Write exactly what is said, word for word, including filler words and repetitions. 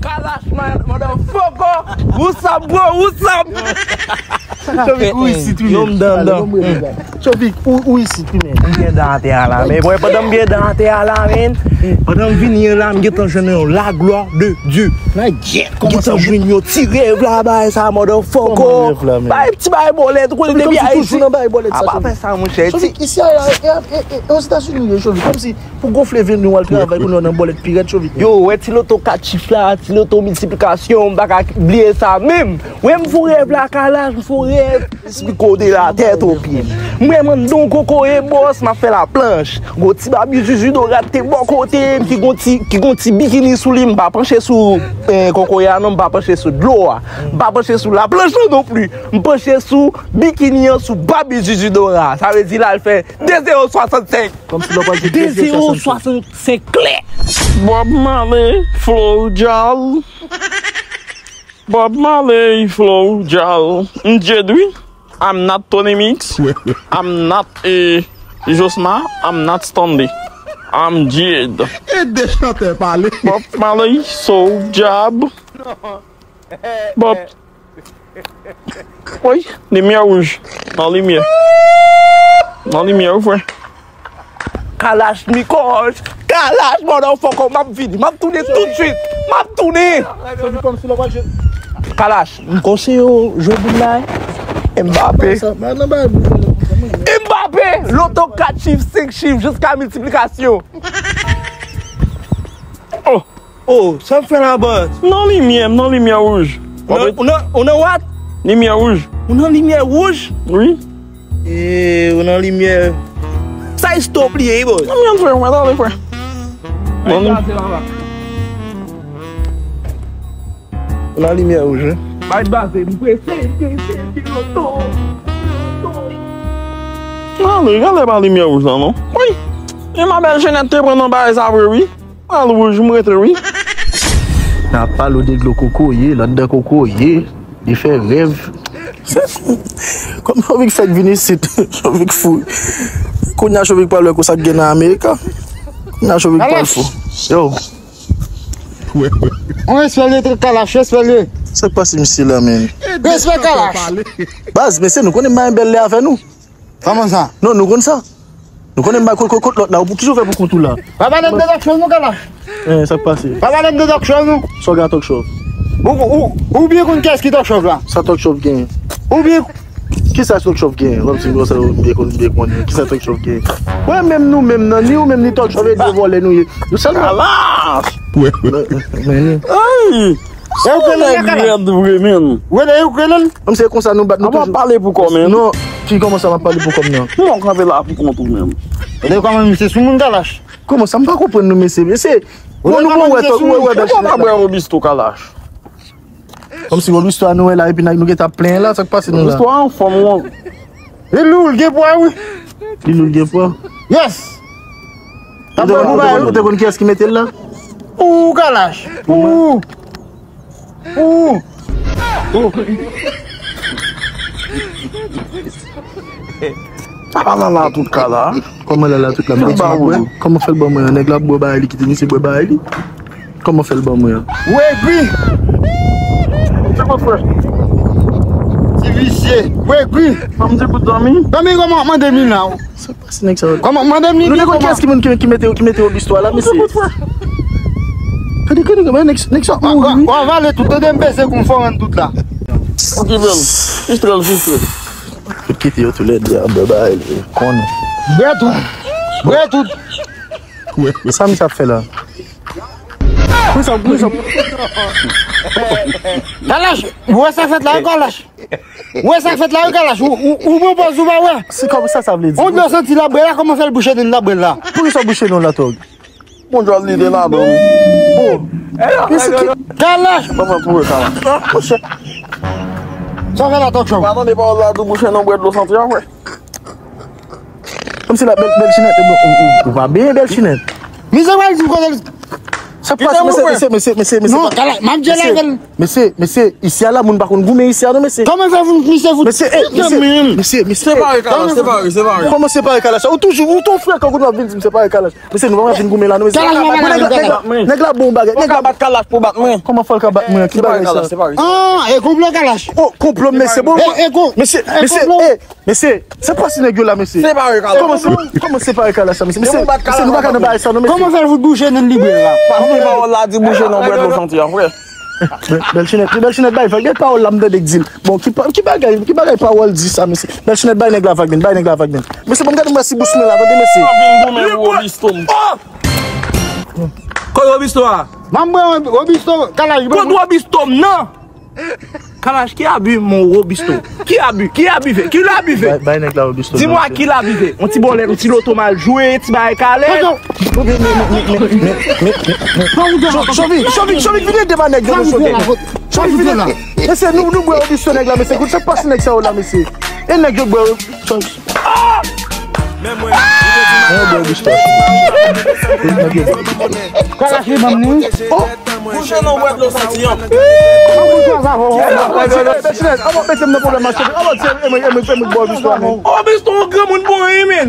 Kalash, man, motherfucker! What's up, bro? What's up? Chovik, ou isit wi menm. Chovik, ou, ou isit wi menm. M gen dan atè a la, men bwè, pandan m gen dan atè a la, men, pandan m vini an la, m gentan jwenn yon la gloire de Dieu. Gentan jwenn yon ti rèv la, bay sa, motherfucker. Bay ti bay bòlèt, ou konn depi Ayiti. A pa fè sa, monchè. Chovik, isi a, e, e, e, e, Ozetazini ou ye, Chovik. Kòmsi pou gonfle venn ou al travay kounye a nan bòlèt pi rèd, Chovik. Yo, wè ti loto kat chif la, ti loto miltiplikasyon, m pa ka bliye sa menm. Wè m fè rèv la, Kalash, m fè rèv. Espliko de la tèt o pye. M wè m anndan yon kokoye bòs, m ap fè laplanch. Gwo ti babi Zuzu Dora te bò kote m, ki gon ti, ki gon ti bikini sou li, m pa panche sou, eh, kokoye a non, m pa panche sou dlo a. M pa panche sou laplanch lan non pli. M panche sou bikini an, sou babi Zuzu Dora. Sa vle di la, l fè de zewo swasannsenk. Kòmsi lè w pral jwe de zewo swasannsenk klè. Bob Marley, Flow Jal. Bob Marley, Flow Jal. M Jed wi. I'm not Tony Mix. I'm not, eh, Josma. I'm not Stanley. I'm Jed. E de chantè pale. Bob Marley, Soul Job. Bob. Woy, limyè wouj. Nan limyè. Nan limyè, wi, frè. Kalash Nikòj. Kalash, motherfucker, m ap vini. M ap tounen tout swit. M ap tounen. Kalash, m konseye w jwe boul la. Mbappe. Mbappe. Loto kat chif, senk chif, jiska miltiplikasyon. Oh. Oh, sa m fè la, bòs? Nan limyè, m nan limyè wouj. Ou nan, ou nan, ou nan what? Limyè wouj. Ou nan limyè wouj? Wi. E, ou nan limyè. Sa e stop li ye, bòs. Nan limyè, frè, mwen tande, frè. Nan limyè. Ou nan limyè wouj, wi. Bay baze, m prese, m prese, m prese, loto. Loto. Nan, gade pa limyè wouj la, non. Wi. E ma bèl Jenèt te pran nan bagay sa vre, wi. Al wouj, m rete wi. N ap pale w de dlo kokoye, lòt dan kokoye, li fè rèv. Kòm Chovik fèk vin isit, Chovik fou. Kounye a Chovik pral wè konsa k gen nan Amerika. Kounye a Chovik pral fou. Yo. On respè l ye, Kalash, respè l ye. Sa k pase misye la, men? Respè Kalash. Baz, mesye, nou konnen m pa gen bèl lè avè nou. Kòman sa? Non, nou konn sa. Nou konnen m bay kot, kot, kot lòt la. Ou pou ki jan w fè pou kont ou la? Pa pale m de talk show non, Kalash. Eh, sa k pase? Pa pale m de talk show non. Sa w gen ak talk show? Ou, ou, ou byen konn kiyès ki talk show la? Sa talk show genyen? Ou byen. Kisa talk show genyen? W ap di m konsa, ou byen konn, byen konnen. Kisa talk show genyen? Wè, menm nou menm nan, ni ou menm ni talk show, e de vòlè nou ye. Nou sèlman. Kalash! Wè, wè. Men, men, men. Ay! E ou k rele l, Kalash? Rèd vre, menn. Rele, e ou k rele l? Kòm se konsa nou bat nou toujou. Pale pou kò, menn. Non, ki kòman sa m ap pale pou kò m nan? Kòman w kanpe la pou kont ou, menn? Gade kòman misye sou moun, Kalash. Kòman sa m pa konprann nou, mesye? Mesye, bon, nou bon wè, wè, wè, bèl chinèt la. Kòman w pa bwè Robusto, Kalash? Kòmsi Robusto a nou wè la, epi nou gentan ap plenyen la, sa k pase nou la? Robusto a anfòm, wi. Li lou, l gen pwa, wi. Li lou, l gen pwa. Yes. Ou te konn, ou te konn kiyès ki mete l la? Ou, Kalash. Ou. Ou. Ou. Sa pa lala tout ka la. Kòman lala tout la? M ap di m ap bwè. Kòman fè l ban mwen an? Nèg la ap bwè bagay li, kite misye bwè bagay li. Kòman fè l ban mwen an? Ou egri. Ti visye. Ou egri. Ban m di bout zanmi. Zanmi, kòman w ap mande m li la? Sa k pase nèg sa yo? Kòman, mande m li. Nou te konn kiyès ki moun ki, ki mete, ki mete Robusto a la, mesye? Gade, gade, gade, nèg, nèg sa mouri, wi. W avale tout, tande m peze kou m fò rann tout la. Okipe l. Fistre l, fistre. Kite yo toulède a, bye bye, konnen. Bwè tout. Bwè tout. Sa misye ap fè la? Kisa, kisa? Kalash, ou wè sa k fèt la, Kalash? Ou wè sa k fèt la, wi, Kalash? Ou, ou, ou pran pòz ou pa wè? Se kòman sa, sa vle di? On dlo santi l ap bwè la, kòman fè l bouche nen l ap bwè la? Poukisa w bouche nen w la, tòg? Bon, jòl li te ladan. Bon. Mesye, ki Kalash! Kòman pou wè Kalash? Monchè. Sa fè la, tòg chòv? Pa tande pawòl la, tou bouche nen w bwè dlo santi a, frè. Kòmsi la bèl, bèl chinèt, ou, ou, ou, ou pa benyen bèl chinèt. Mizè pral di m kote l. Sa k pase, mesye, mesye, mesye, mesye, mesye. Non, Kalash, m ap djèl avè l. Mesye, mesye, isi a la, moun pa konn goumen isi a, non, mesye. Kòman fè fout, misye fout? Mesye, eh, mesye, mesye, mesye. Separe Kalash, separe, separe. Kòman separe Kalash? Ou toujou, ou tou frekan kounye w ap vin di m separe Kalash. Mesye, nou pa vin goumen la, non, mesye. Kalash pa pale avèk Kalash. Nèg la bon bagay. Ou ka bat Kalash pou bat mwen. Kòman fò l ka bat mwen? Ki bagay sa? Separe Kalash, separe. Ah, e konplo Kalash. Oh, konplo, mesye, bon. E, e kon-, mesye, e mesye, konplo. Eh, mesye, se pa si nèg yo la, mesye. Separe Kalash. Kòman se, kòman separe Kalash sa, mesye? Mesye, mesye, nou pa ka nan bagay sa, non, mesye. Kòman fè l fout bouche nan libre la? Pa fè pawòl la di bouche nan bwèt dlo santi an, frè. Bèl Chinèt, Bèl Chinèt bay vag, gen pawòl la m tande k di l. Bon, ki pa-, ki bagay, ki bagay pawòl di sa, mesye? Bèl Chinèt bay nèg la vag, men, bay nèg la vag, men. Mesye, ban m gade m wè si bous mwen la, tande, mesye. Vin goumen Robisto. Oh! Kote Robisto a? Ban m pran Robisto, Kalash. Kote Robisto m nan? Kalash, ki abi mon Robisto? Ki abi? Ki abi fè? Ki labi fè? Bay, bay nèg la Robisto. Di mwa ki labi fè? On ti bòlèt, on ti loto mal jwe, ti bagay kalè. Chovik, Chovik, Chovik, vin ede pa nèg yo, mesye. Chovik, vin ede. Mesye, nou, nou bwè Robisto nèg la, mesye. Kout sa k pase nèg sa yo la, mesye. E nèg yo bwè Robisto. Men mwen, li te di m ap bwè Robisto. Kalash li ban m li. Oh! Bouche nan bwèt dlo santi an. Bèl Chinèt, an mèt m nan pwoblèm, mèt m, mèt m bwè Robisto a, men. Robisto, yon granmoun bon, wi, men.